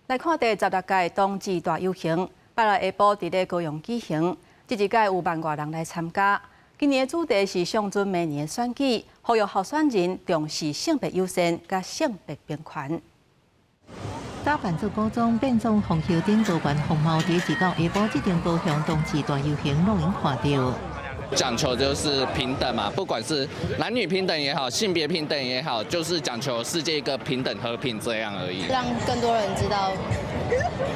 來看第十六屆冬至大遊行，拜六下晡佇咧高雄舉行，這一屆有萬外人來參加。今年的主題是上陣明年的選舉，呼籲候選人重視性別友善佮性別平權。打扮做古裝變裝紅袖頂多元風貌，佇二九下晡這場高雄冬至大遊行，攏會看著。講求就是平等嘛，不管是男女平等也好，性別平等也好，就是講求世界一個平等和平這樣而已。讓更多人知道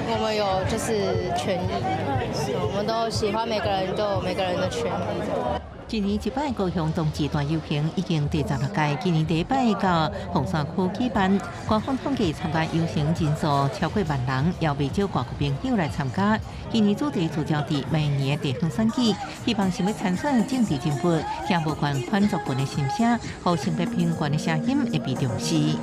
我們有就是權益，我們都喜歡每個人都有每個人的權利。一年一擺高雄冬至大遊行已經第十六屆，今年第一擺佇鳳山區舉辦。官方統計參加遊行人數超過萬人，也袂少外國朋友來參加。今年主題聚焦佇明年的地方選舉，希望想欲參選政治人物，聽無權反族群的心聲，予性別平權的聲音會被重視。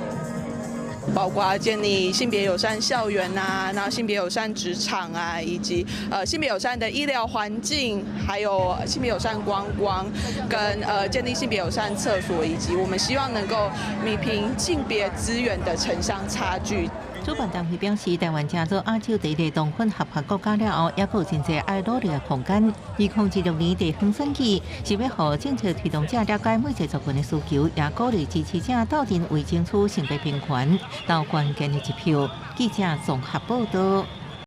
包括建立性別友善校園啊，然後性別友善職場啊，以及性別友善的醫療環境，還有性別友善觀光，跟建立性別友善廁所，以及我們希望能夠彌平性別資源的城鄉差距。主辦單位表示，台灣成做亞洲第一个同婚合法國家了後，猶閣有真濟愛努力的空間。2016年地方選舉是欲予政策推動者了解每一個族群的需求，也鼓勵支持者鬥陣為爭取性別平權投關鍵的一票。記者綜合報道。